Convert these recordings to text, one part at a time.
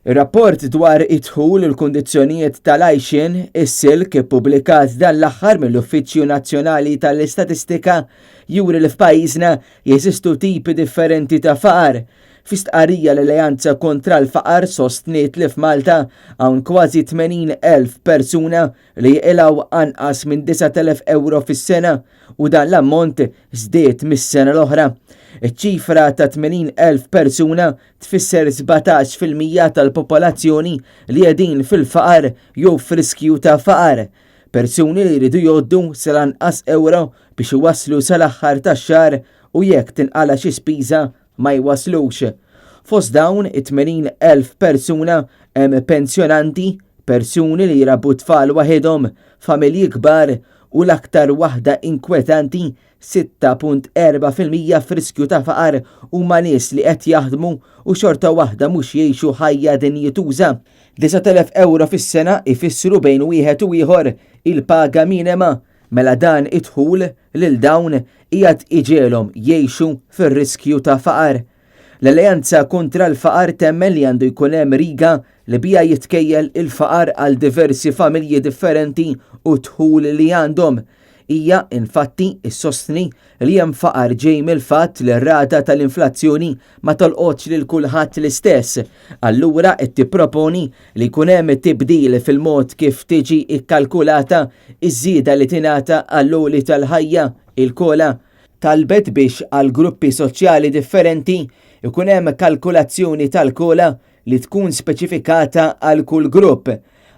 Ir-rapport dwar id-dħul u l-kundizzjonijiet tal-għajxien, is-SILC, ippubblikat dan l-aħħar mill-Uffiċċju Nazzjonali tal-Istatistika juri li f'pajjiżna jeżistu tipi differenti ta' faqar. Fi stqarrija l-Alleanza Kontra l-Faqar sostniet li f'Malta hawn kważi 80,000 persuna li jqilgħu anqas minn 9,000 ewro fis-sena u dan l-ammont żdied mis-sena l-oħra. Iċ-ċifra ta' 80,000 persuna tfisser 17% tal-popolazzjoni li qegħdin fil-faqar jew f'riskju ta' faqar. Persuni li jridu jgħoddu sal-anqas ewro biex iwasslu sal-aħħar tax-xahar u jekk tinqala' xi spiża ma jwasslux. Fost dawn it-80,000 persuna hemm pensjonanti, persuni li jrabbu tfal waħedhom, familji kbar u l-aktar waħda inkwetanti 6.4% f'riskju ta' faqar huma nies li qed jaħdmu u xorta waħda mhux jgħixu ħajja dinjituża. 9,000 ewro fis-sena ifissru bejn wieħed u ieħor il-paga minima, mela dan id-dħul lil dawn qiegħed iġegħelhom jgħixu fir-riskju ta' faqar. L-Alleanza Kontra l-Faqar temmen li għandu jkun hemm riga li biha jitkejjel il-faqar għal diversi familji differenti u d-dħul li għandhom. Hija, infatti, issostni li hemm faqar ġej mill-fatt li r-rata tal-inflazzjoni ma tolqotx lil kulħadd l-istess. Allura qed tipproponi li jkun hemm tibdil fil-mod kif tiġi kkalkulata ż-żieda li tingħata għall-għoli tal-ħajja, il-COLA. Talbet biex għal gruppi soċjali differenti jkun hemm kalkulazzjoni tal-COLA li tkun speċifikata għal kull grupp.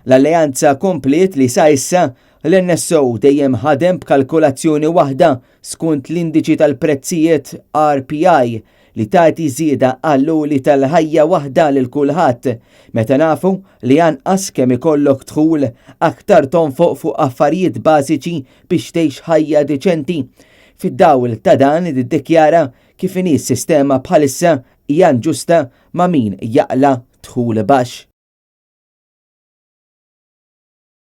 L-Alleanza kompliet li sa issa l-NSO dejjem ħadem b'kalkulazzjoni waħda skont l-indiċi tal-prezzijiet RPI li tagħti żieda għall-għoli tal-ħajja waħda lil kulħadd, meta nafu li anqas kemm ikollok dħul aktar tonfoq fuq affarijiet bażiċi biex tgħix ħajja diċenti. Fid-dawl ta' dan iddikjara kif inhi s-sistema bħalissa hija inġusta ma' min jaqla' dħul baxx.